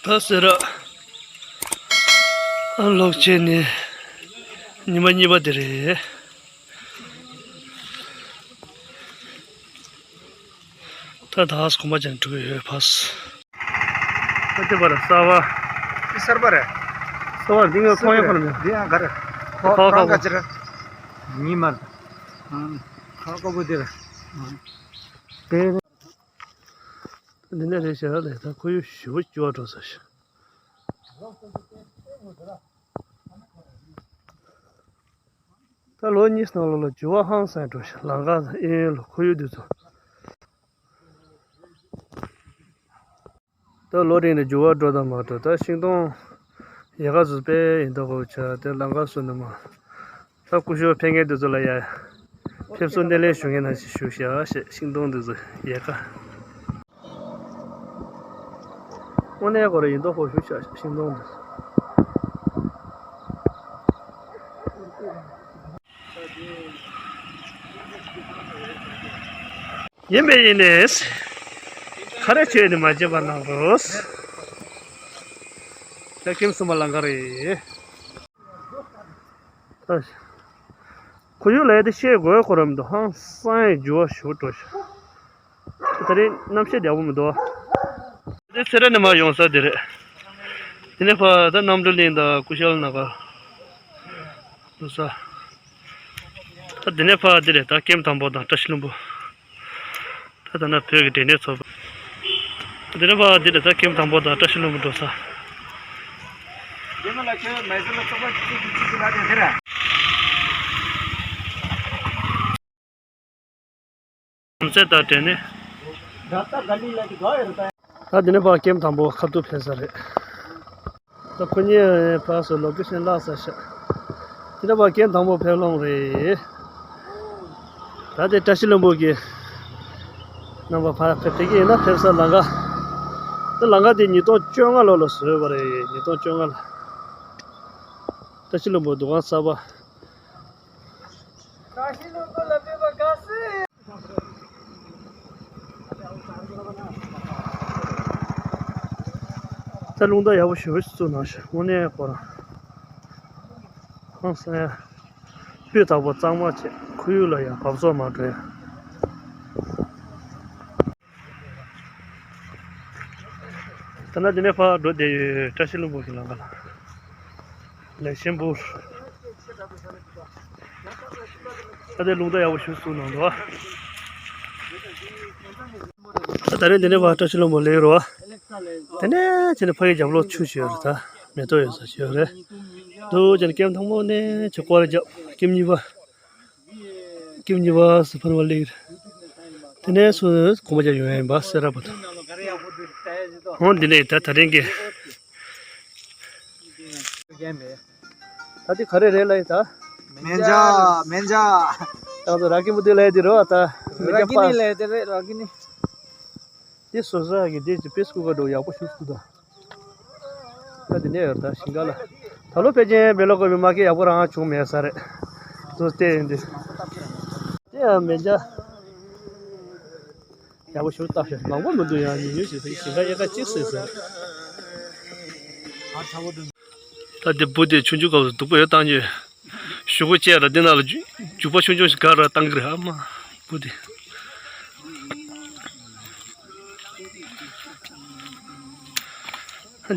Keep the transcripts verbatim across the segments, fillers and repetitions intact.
ད་སེ་ར་ཨ་ལོག་བྱས་ནས་ཉི་མ་གཉིས་པ་དེ་རེད། ད་ད་ཧ་སི་གོམ་པ་ཅན་འགྲོ་གི་ཡོད་ཕ་སི། ད་ཅི་པ་རེད་གསར་པ། འདི་གསར་པ་རེད། གསར་པ་འདི་ངའི་ཁོང་ཡག་པ་རེད། འདི་ཡང་ག་རེ། ཁོ་ཁོ་ཁོ་ག་ཅི་རེད། ཉི་མ་རེད། ཁ་ཁོ་པོ་དེ་རེད། དེ་འདི་ནས་རེད་ཤག་ལས་ད་ཁོར་ཡུག་ཞེ་པོ་སྐྱིད་པ་འགྲོ་ས་ཤག་ད་ལོ་གཉིས་ནང་ལོགས་ལ་འགྱུར་བ་ཧང་སང་འགྲོ་ཤག་ལམ་ཁ་དང་གཡས་གཡོན་ལ་ཁོར་ཡུག་འདི་ཚོ། ད་ལོ་རིང་ནས་འགྱུར་བ་འགྲོ་དང་མ་འགྲོ། ད་ཤིང་སྡོང་ཡལ་ག་ཚོ་དཔེ་ཡིན་མདོག་ཁ་པོ་ཆགས། དེ་ལམ་ཁ་བཟོས་ནས་མ། ད་སྐུ་ཞབས་ཕེབས་མཁན་དེ་ཚོ་ལ་ཡ། ཕེབས་བསུ་སྣེ་ལེན་ཞུ་མཁན་ནང་བཞིན་ཞུ་ཤག་ཞེས་ཤིང་སྡོང་དེ་ཚོ་ཡལ་ག། དངོས་གནས་ཁོ་རང་ཡིན་མདོག་ཁ་པོ་ཞེ་པོ་ཆགས་ཤིང་སྡོང་དེ་ཚོ། ཡིན་པས་ཡིན་ནས། ཁ་རས་ཆོད་ནས་མ་བརྗེད་པ་གནང་རོགས། ད་ཀེམ་གསུམ་པ་ལམ་ཁ་རེད། ད་ཁོར་ཡུག་ལ་ཡ་དེ་བཤད་དགོས་ཁོ་རང་མི་འདུག་ཧང་སང་ཡི་འགྱུར་བ་ཞེ་པོ་འགྲོ་ཤག་ད་རེས་གནམ་གཤིས་ཡག་པོ་མི་འདུག་དེ་སེ་ར་ནས་མར་ཡོང་ས་དེ་རེད། དེ་ནས་ཕར་ད་གནམ་གྲུ་གླིང་དང་ཀུ་ཤལ་ནང་ག་འདུག་ས། ད་དེ་ནས་ཕར་དེ་རེད། ད་ཀེམ་དང་པོ་དང་བཀྲ་ཤིས་ལྷུན་པོ། ད་ད་ན་བོད་ཀྱི་འབྲས་ནད་ཚོགས་པ། ད་དེ་ནས་ཕར་དེ་རེད། ད་ཀེམ་དང་པོ་དང་བཀྲ་ཤིས་ལྷུན་པོ་འགྲོ་ས། རྒྱལ་མོ་ལ་ཁྱོད་མེ་ཟོན་ལ་ཚོགས་པ་གཅིག་གཅིག་གཅིག་གཅིག་ལ་དེ་དེ་རེད། ཚེ་ད་དྲན་ནས། ད་འདི་ནས་ཕར་ཀེམ་དང་པོ་ཁ་ཐུག་ཕེབས་ས་རེད། ད་ཁོ་གཉིས་ཕར་ཚུར་ལོ་ཀེ་ཤན་བརླག་ས་ཤག་དེ་ནས་ཕར་ཀེམ་དང་པོ་ཕེབས་ལོང་རེད། ད་དེ་བཀྲ་ཤིས་ལྷུན་པོ་གི་རྣམ་པ་ཕར་ཕེབས་ཀྱི་ཡིན་ན་ཕེབས་ས་ལམ་ཁ། ད་ལམ་ཁ་དེ་ཉིས་སྟོང་བཅོ་ལྔ་ལོ་ལ་བཟོས་པ་རེད། ཉིས་སྟོང་བཅོ་ལྔ་ལ། བཀྲ་ཤིས་ལྷུན་པོ་འདུ་ཁང་གསར་པ། བཀྲ་ཤིས་ལྷུན་པོ་ལ་ཕེབས་པ་དགའ་བསུ། ད་རླུང་རྟ་ཡག་པོ་ཞེ་པོ་ཞིག་བཙུགས་གནང་ཤག་དངོས་གནས་ཁོ་རང་ཧང་སང་ཡ། སྤུས་དག་པོ་གཙང་མ་བྱས། ཁོར་ཡུག་ལ་ཡང་འབབ་ཚོགས་མ་འགྲོ་ཡ། ད་ནི་འདི་ནས་ཕར་འགྲོ་བསྡད་ཡོད། བཀྲ་ཤིས་ལྷུན་པོ་གི་ལམ་ཁ་ལ། ལེགས་ཤིང་ཕུག་ད་ལྟའི་རླུང་རྟ་ཡག་པོ་ཞིག་བཙུགས་གནང་འདུག་ད་ད་རེས་འདི་ནས་ཕར་བཀྲ་ཤིས་ལྷུན་པོ་སླེབས་རོ། དེ་ནས་བྱས་ནས་ཕ་གི་རྒྱབ་ལོགས་ཆུ་ཞིག་ཡོད་རེད། ད་མེ་ཏོག་ཡོད་ས་ཞིག་ཡོད་རེད། འདུག་བྱས་ནས་ཀེམ་དང་པོ་ནས་ཆུ་སྐོར་རྒྱབ། ཀེམ་གཉིས་པ། ཀེམ་གཉིས་པ་སུ་ཕར་ནས་མར་སླེབས་རེད། དེ་ནས་སུ་གོམ་པ་རྒྱག་ཡོང་ཡ་ཡིན་པ་སེ་ར་བར་དུ། འོ་འདི་ནས་ད་ད་རིང་གི། ད་འདི་ག་རེ་རེད་ལབ་ཡིན་ད། མེ་འཇག་མེ་འཇག་ད་ཚོ་ར་ཀི་མུ་དུ་ལབ་ཡ་འདི་རོ་ད། མེ་ར་འཇག་ཀི་ནི་པ། ལབ་ཡ་འདི་རེད་ར་ཀི་ནི། འདི་སོ་སོ་གི་འདི་ཅི་པེ་སྐུ་ག་འགྲོ་ཡག་པོ་ཞིག་ཏུ་ད། ད་འདི་ནས་ཡོད་ད་ཞིང་ཁ་ལ། ད་ལོ་ཕལ་ཆེར་བེ་ལོ་ཀོ་བི་མ་ཀེ་ཡག་པོ་རང་བྱུང་མེད་ས་རེད། དུ་བལྟས་ཡིན་འདི། དེ་ཡང་མེ་འཇག་ཡག་པོ་ཞིག་བཏབ་ཤག་མང་པོ་མི་འདུག་ཡང་ཉུང་ཉུང་ཞིག་ཞིང་ཁ་ཡལ་ག་གཅིག་ཟེར་ཟེར། ད་འདི་བུ་དེ་ཆུང་ཆུང་སྐབས་སུ་སྡུག་པོ་ཡོད་བཏང་ཉོས། གཞུག་གུ་བཅད་ལ་འདི་ནང་ལ་རྒྱུག་རྒྱུག་པ་ཆུང་ཆུང་ཞིག་ག་ར་བཏང་གི་རེད། ཨ་མ་བུ་དེ།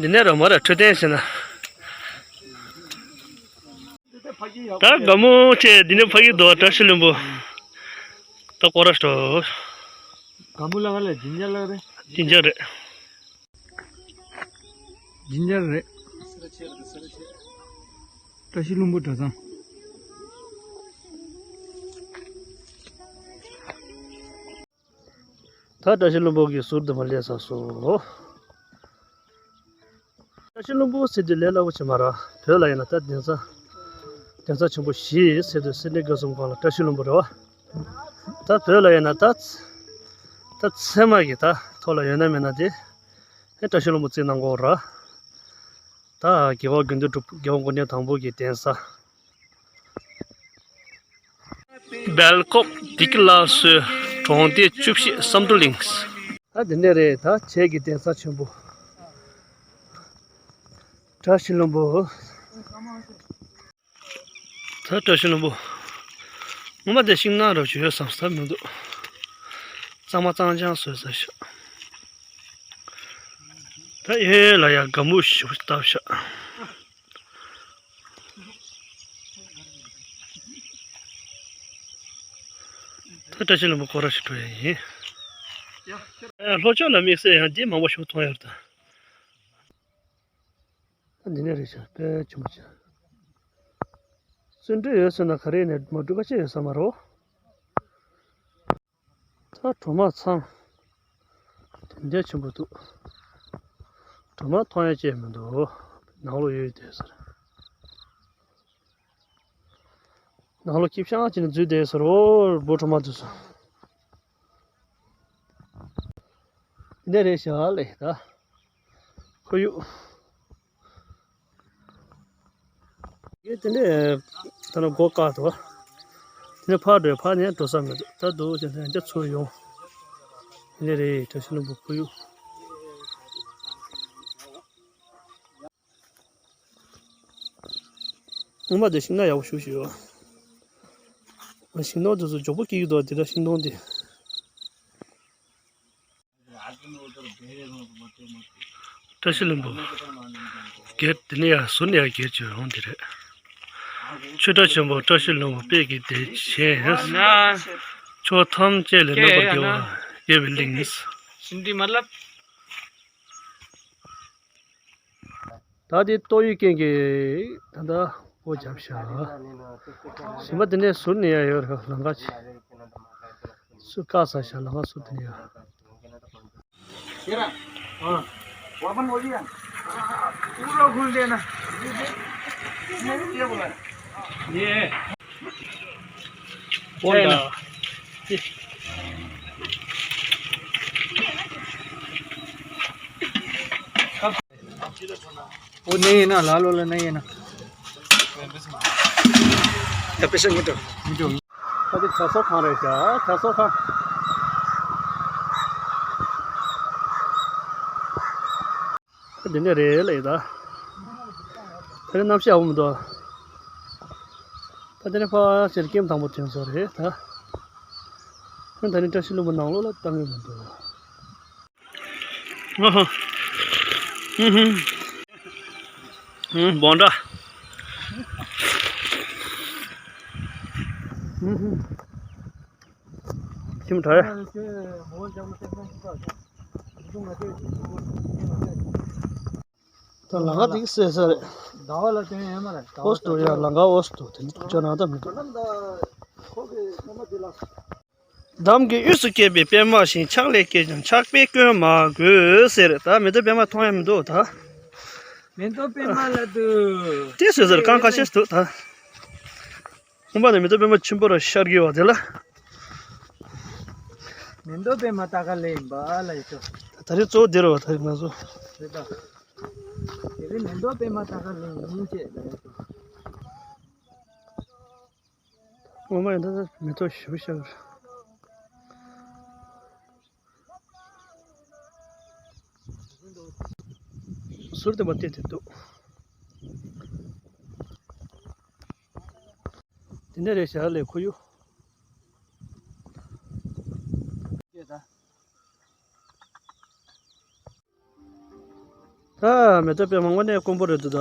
འདི་ནས་ར་མ་ར་འཕྲོད་བསྟེན་བྱས་ན། ད་དགའ་མོ་ཆེ་འདི་ནས་ཕ་གི་རྡོ་བཀྲ་ཤིས་ལྷུན་པོ། ད་སྐོར་ར་སྤྲོ། དགའ་མོ་ལ་ག་ལ་འཇིན་ཇ་ལ་རེད། འཇིན་ཇ་རེད། འཇིན་ཇ་རེད། བཀྲ་ཤིས་ལྷུན་པོ་གྲྭ་ཚང་། ད་བཀྲ་ཤིས་ལྷུན་པོ་གི་ཟུར་དུ་མ་སླེབས་ས་སོ། བཀྲ་ཤིས་ལྷུན་པོ་ཟེར་དུས་ལས་སླ་པོ་ཅིག་མ་རེད། བོད་ལ་ཡིན་ན་ད་གདན་ས། གདན་ས་ཆེན་པོ་བཞི་ཟེར་དུས་སིཌ་ནི་སྒར་གསུམ་སྒང་ལ་བཀྲ་ཤིས་ལྷུན་པོ་རེད་བ། ད་བོད་ལ་ཡིན་ན་ད། ད་ཚད་མ་གི་ད་ཐོག་ལ་ཡོད་ན་མེད་ན་དེ། ཨེ་བཀྲ་ཤིས་ལྷུན་པོ་བརྩི་གནང་དགོས་རེད། ད་རྒྱལ་བ་དགེ་འདུན་གྲུབ་རྒྱལ་བ་དགོངས་ཆེན་དང་པོ་གི་གདན་ས། སྦེལ་ཀོབ་བདེ་སྐྱིད་ལགས་སོའི་གྲོང་སྡེ་བཅུ་བཞི་བསམ་གྲུབ་གླིང་། ད་འདི་ནས་རེད། ད་བྱེས་ཀྱི་གདན་ས་ཆེན་པོ། བཀྲ་ཤིས་ལྷུན་པོ། ད་བཀྲ་ཤིས་ལྷུན་པོ། ངོ་མ་དེ་ཤིང་ནགས་རོ་ཅིག་ཡོད་བསམ་ས་མི་འདུག་གཙང་མ་གཙང་རྐྱང་བཟོས་ས་ཤག་ད་ཡེ་ལ་ཡ་དགའ་མོ་ཞིག་བཏབ་ཤག་ད་བཀྲ་ཤིས་ལྷུན་པོ་སྐོར་ར་ཞིག་འགྲོ་ཡ་ཡིན། ལྷོ་ཕྱོགས་ལ་དམིགས་བསལ་ཡང་འདི་མང་པོ་ཞིག་མཐོང་ཡོད་རེད་ད། ཨ་འདི་ནས་རེད་ཤག་དཔེ་ཆེན་པོ་ཆེ། བརྩོན་འགྲུས་ཡོད་ཟེར་ན་ག་རེ་ནས་མ་འགྲུབ་ཁ་ཆེ་ཡོད་ས་མ་རེད། ད་གྲོ་མ་ཚང་། དེ་འདྲ་ཆེན་པོ་འདུག་གྲོ་མ་མཐོང་ཡ་ཅེས་མི་འདུག་ནང་ལོགས་ཡོད་དེ་ཟེར། ནང་ལོགས་སྐྱིད་ཤང་ཅིག་ནས་འཛུལ་བསྡད་ཟེར་རོ་འབུ་གྲོ་མ་འདུག་ཟེར། འདི་རེད་ཤག་ལེ་ད། ཁོར་ཡུག་ཡེ་དེ་ནས་ད་ནི་སྒོ་བཀག་འདུག་དེ་ནས་ཕར་འགྲོ་ཕར་ནས་འགྲོ་ས་མི་འདུག་ད་འདུག་ཅེས་དེ་འདྲ་ཚུར་ཡོང་། དེ་ནས་རེད་བཀྲ་ཤིས་ལྷུན་པོ་ཁོར་ཡུག་སྔོན་མ་དེ་ཤིང་ནགས་ཡག་པོ་ཞིག་ཞིག་ཡོད། ང་ཤིང་སྡོང་དེ་ཚོ་མགྱོགས་པོ་སྐྱེ་གི་འདུག་དེ་འདྲ་ཤིང་སྡོང་དེ། བཀྲ་ཤིས་ལྷུན་པོ། སྒེར་དེ་ནས་ཡར་ཟུར་ནས་ཡར་སྒེར་གྱི་འོང་དེ་རེད། ཆོས་གྲྭ་ཆེན་པོ་བཀྲ་ཤིས་ལྷུན་པོ་དཔལ་གྱི་སྡེ་བཞེས། ཆོས་ཐམས་ཅད་ལས་རྣམ་པར་རྒྱལ་བ་རྒྱལ་བའི་གླིང་། ད་དེ་ཏོག་དབྱིབས་རྐྱེན་གྱིས་ད་ལྟ་སྒོ་བརྒྱབ་ཤག་གཞན་པ་དེ་ནས་ཟུར་ནས་ཡར་ཡོད་རེད། ལམ་ཁ་ཅིག་སུ་བཀག་ཚར་ཤག་ལམ་ཁ་ཟུར་དེ་ནས་ཡོད། འོ་ནས་ཡིན་ན་ལ་ལོ་ལ་ནས་ཡིན་ན། ད་པེ་ཤ་མི་འགྲོ། མི་འགྲོ། ད་དེ་གྲྭ་ཚོགས་ཁང་རེད་ཤག་གྲྭ་ཚོགས་ཁང་། འདི་འདྲ་རེད་ལ་ཡིན་ད། ད་རེས་གནམ་གཤིས་ཡག་པོ་མི་འདུག་ད་དེ་ནས་ཕར་ཕྱིར་ཀེམ་དང་པོ་ཐོན་ས་རེད་ད། ད་ནི་བཀྲ་ཤིས་ལྷུན་པོ་ནང་ལོགས་ལ་བཏང་གི་མི་འདུག་ཨ་ཧ། ཧུམ་ཧུམ། ཧུམ་སྦོམ་འདྲ། ཧུམ་ཧུམ། ཁྱིམ་གྲྭ། ད་ལ་ཁ་དེ་གསལ་ས་རེད། ཟླ་བ་ལ་དེ་ཡང་མ་རེད། ཟླ་བ་ཨོ་སྟོ་ཡ་ལ་ང་ཨོ་སྟོ་དེ་ནི་ཐུག་ཅག་ནང་ད་མི་འདུག་འདམ་གྱི་དབུས་སུ་སྐྱེས་པའི་པད་མ་བཞིན། ཕྱག་ལས་བསྐྱེད་ཀྱང་ཕྱག་དཔེ་བཀོན་མ་དགོས་ཟེར། ད་མེ་ཏོག་པད་མ་མཐོང་ཡ་མི་འདུག་ད། མེ་ཏོག་པད་མ་ལ་དུ། དེ་བཟོས་ཟེར་གང་ཁ་ཤས་འདུག་ད། ཁོང་པ་ནི་མེ་ཏོག་པད་མ་ཆེན་པོ་ར་ཤར་གི་བ་དེ་ལ། མེ་ཏོག་པད་མ་ལྟ་ག་ལེ་ཡིན་པ་ལ་ཡིན་ཏོ། ད་རེས་གཙོ་བོ་དེ་རེད་བ། ད་རེས་ང་ཚོ། རེད་ད། དེ་རིང་མེ་ཏོག་པད་མ་ལྟ་ག་ལེ་ཡིན་ཅེས་ལ་ཡིན་ཏོ། ངོ་མ་ཡིན་ད་མེ་ཏོག་ཞེ་པོ་ཤར། ཟུར་དེ་མ་བལྟས་དེ་འདུག་དེ་འདྲ་རེད་ཤག་ལས་ཁོར་ཡུག་ད་མེ་ཏོག་པད་མ་དངོས་གནས་དཀོན་པོ་རེད་འདུག་ད།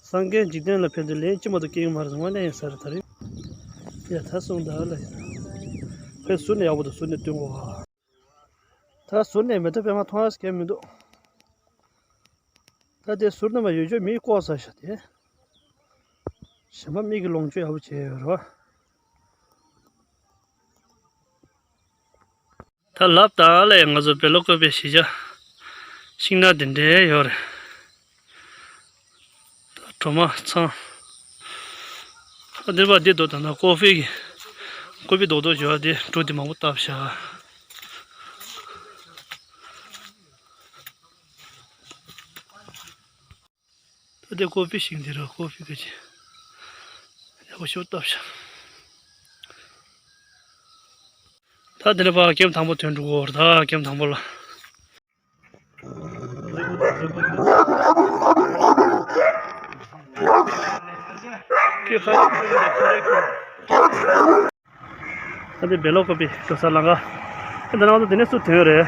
སངས་རྒྱས་འཇིག་རྟེན་ལ་ཕེབས་དུས་ལན་གཅིག་མ་གཏོགས་སྐྱེ་གི་མ་རེད། དངོས་གནས་ཡིན་ས་རེད་ད་རེད། ཡ་ད་སོང་ད་ལ་ཡ། ཕེབས་ཟུར་ནས་ཡག་པོ་འདུག་ཟུར་ནས་སྟོན་གོ་ད་ཟུར་ནས་མེ་ཏོག་པད་མ་མཐོང་ཡ་སྐད་མི་འདུག་ད་དེ་ཟུར་ནས་མ་ཡོད་ཆོག་མིག་ལྐོག་ཟ་ཤ་དེ། གཞན་པ་མིག་གི་ལོངས་སྤྱོད་ཡག་པོ་བྱས་ཡོད་རེད་བ། ད་ལབ་དང་ལས་ང་ཚོ་བེ་ལོ་ཀོ་པའི་གཞིས་ཆགས་ཤིང་ནགས་འདི་འདྲའི་ཡོད་རེད། ད་གྲོ་མ་ཚང་། ཨ་འདིར་བ་འདི་རྡོ་དང་ན་ཀོ་ཧྥི་གི་ཀོ་པི་རྡོག་རྡོག་ཡོད་དེ་འབྲུ་འདི་མང་པོ་བཏབ་བཞག་ད་དེ་ཀོ་ཧྥི་ཞིག་འདི་ར་ཀོ་ཧྥི་ག་ཅི་ཡག་པོ་ཞིག་བཏབ་བཞག་ད་འདི་ནས་ཕར་ཀེམ་དང་པོ་ཐོན་འགྲོ་གོ་ད་ཀེམ་དང་པོ་ལ། ཁྱོད་ཁ་ཅིག་ཁྱོད་ཁ་ཅིག་ད་འདི་བེ་ལོ་ཀོ་པི་འགྲོ་ས་ལམ་ཁ། འདི་ནང་དུ་འདི་ནས་ཚུར་ཐོན་རེད།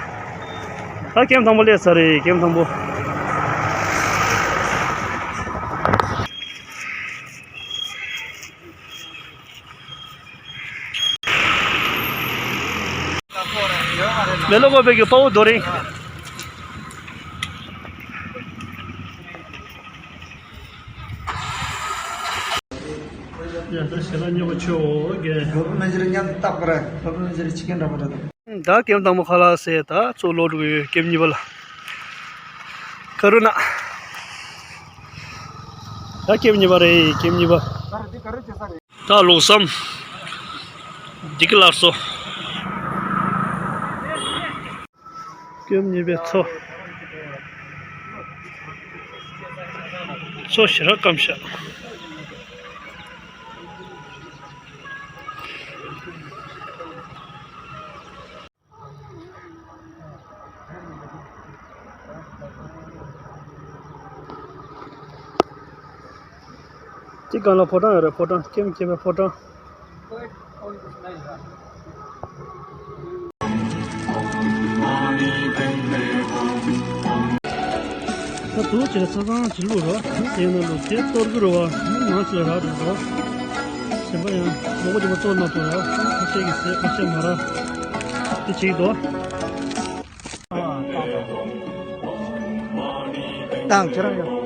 ད་ཀེམ་དང་པོ་སླེབས་ཚར་རེད། ཀེམ་དང་པོ། བེ་ལོ་ཀོ་པི་གི་དཔའ་བོ་རྡོ་རིང་། ཡ་ད་ཞེ་ལ་སྨྱོ་གི་ཆོ་གེ། སློབ་དཔོན་རྣལ་འབྱོར་མཉམ་དུ་བཏགས་པར། སློབ་དཔོན་རྣལ་འབྱོར་ཕྱི་རྒྱལ་འདྲ་པོ་འདྲ་དང་། ད་ཀེམ་དང་པོ་ཁ་ལག་ཟས་ད་ཚུར་ལོག་འགྲོ་གི་ཡོད། ཀེམ་གཉིས་པ་ལ། ཀ་རུ་ན། ད་ཀེམ་གཉིས་པ་རེད། ཀེམ་གཉིས་པ། ད་ལོག་སམ། འདི་གི་སླར་གསོ། ཀེམ་གཉིས་པའི་མཚོ། མཚོ་ཞེ་དྲག་སྐམ་ཤག་དེ་སྒང་ལ་ཕོ་བྲང་ཡོད་རེད། ཕོ་བྲང་། ཀེམ་ཀེམ་པའི་ཕོ་བྲང་། ད་དུ་ཅི་ལ་ས་ཚང་ཅི་ལུག་རོ། དེ་ནང་ལུག་དེ་གཏོར་གི་རོ་བ། ནང་ཚོ་ར་རོ་རོ། སེམས་པ་ཡང་ལོག་པ་ཅི་མ་གཏོར་ན་དུ་རོ། ཁ་ཤས་ཀྱི་ཟས་ཁ་ཤས་མ་ར། དེ་བྱེད་དོ། དང་ཁྱེད་རང་ཡོད།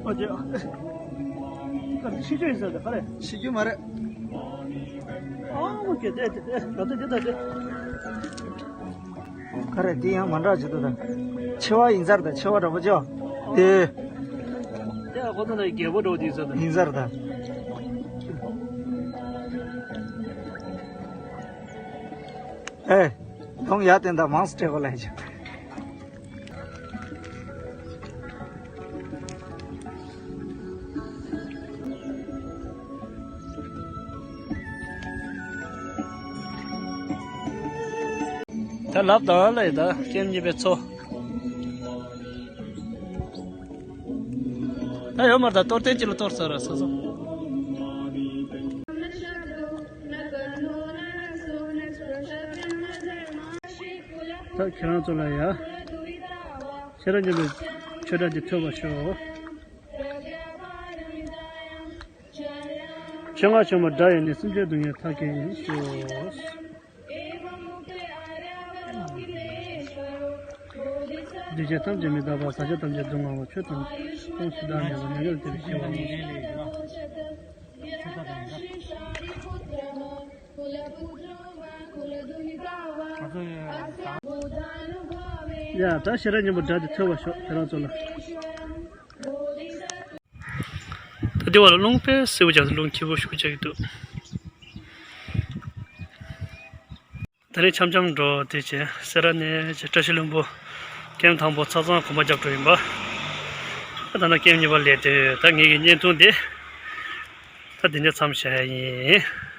ཨོ་ཅེ། ཨ། ཤི་རྒྱུ་ཡིན་ཟེར་ད་ག་རེ། ཤི་རྒྱུ་མ་རེད། ཨ་མོ་ཀེ་དེ་དེ་དེ་ད་དེ་དེ་ད་དེ། ག་རེ་དེ་ཡང་མ་འདྲ་བྱེད་དོ་ད། མཆེ་བ་ཡིན་ཟེར་ད། མཆེ་བ་འདྲ་པོ་ཅོ། དེ། དེ་ཨ་ཁོ་ཚོ་ན་རྒྱལ་པོ་འདྲ་པོ་དེ་ཡིན་ཟེར་ད། ཡིན་ཟེར་ད། ཨེ། ཡོང་ཡ་དེ་འདྲ་མང་སྤྲད་གོ་ལ་ཡ། ད་ལབ་དང་ལས་ད་ཀེམ་གཉིས་པའི་མཚོ། ད་ཡོད་མ་རེད། ད་གཏོར་ཐེངས་གཅིག་ལ་གཏོར་ཚར་ར་ས་སོ། ད་ཁྱེད་རང་ཚོ་ལ་ཡ། ཤེས་རབ་སྙིང་པོའི་ཆོས་སྒྲ་འདི་ཐོས་པར་ཤོག། ཆོས་རྔ་ཆུང་མ་སྒྲ་ཡིས་ནི། སེམས་ཅན་སྡུག་བསྔལ་མཐའ་སྐྱེལ་ཤོག། འདུས་བྱས་ཐམས་ཅད་མི་རྟག་པ། བསགས་བཞག་ཐམས་ཅད་སྡུག་བསྔལ་བ། ཆོས་ཐམས་ཅད་སྟོང་ཞིང་བདག་མེད་པ། མྱ་ངན་ལས་འདས་པའི་ཞི་བ། ཡ་ད་ཤེས་རབ་སྙིང་པོའི་སྒྲ་འདི་ཐོས་པར་ཤོག། ཁྱེད་རང་ཚོ་ལ། ད་དེ་བ་ལ་རླུང་དཔེ་སེར་པོ་རྒྱག་སྟེ་རླུང་ཁྱི་པོ་ཞིག་རྒྱག་གི་འདུག། ད་རེས་འཆམ་འཆམ་འགྲོ་དེ་བྱས་སེ་ར་ནས་བྱས་བཀྲ་ཤིས་ལྷུན་པོ་ཀེམ་དང་པོ་ཚང་ཚང་གོམ་པ་རྒྱབ་འགྲོ་ཡིན་པ། ད་ད་ནང་ཀེམ་གཉིས་པ་སླེབས་དུས་ད་ངེད་ཀྱི་བརྙན་ཐུང་འདི་ད་འདི་ནས་མཚམས་བཞག་ཡིན།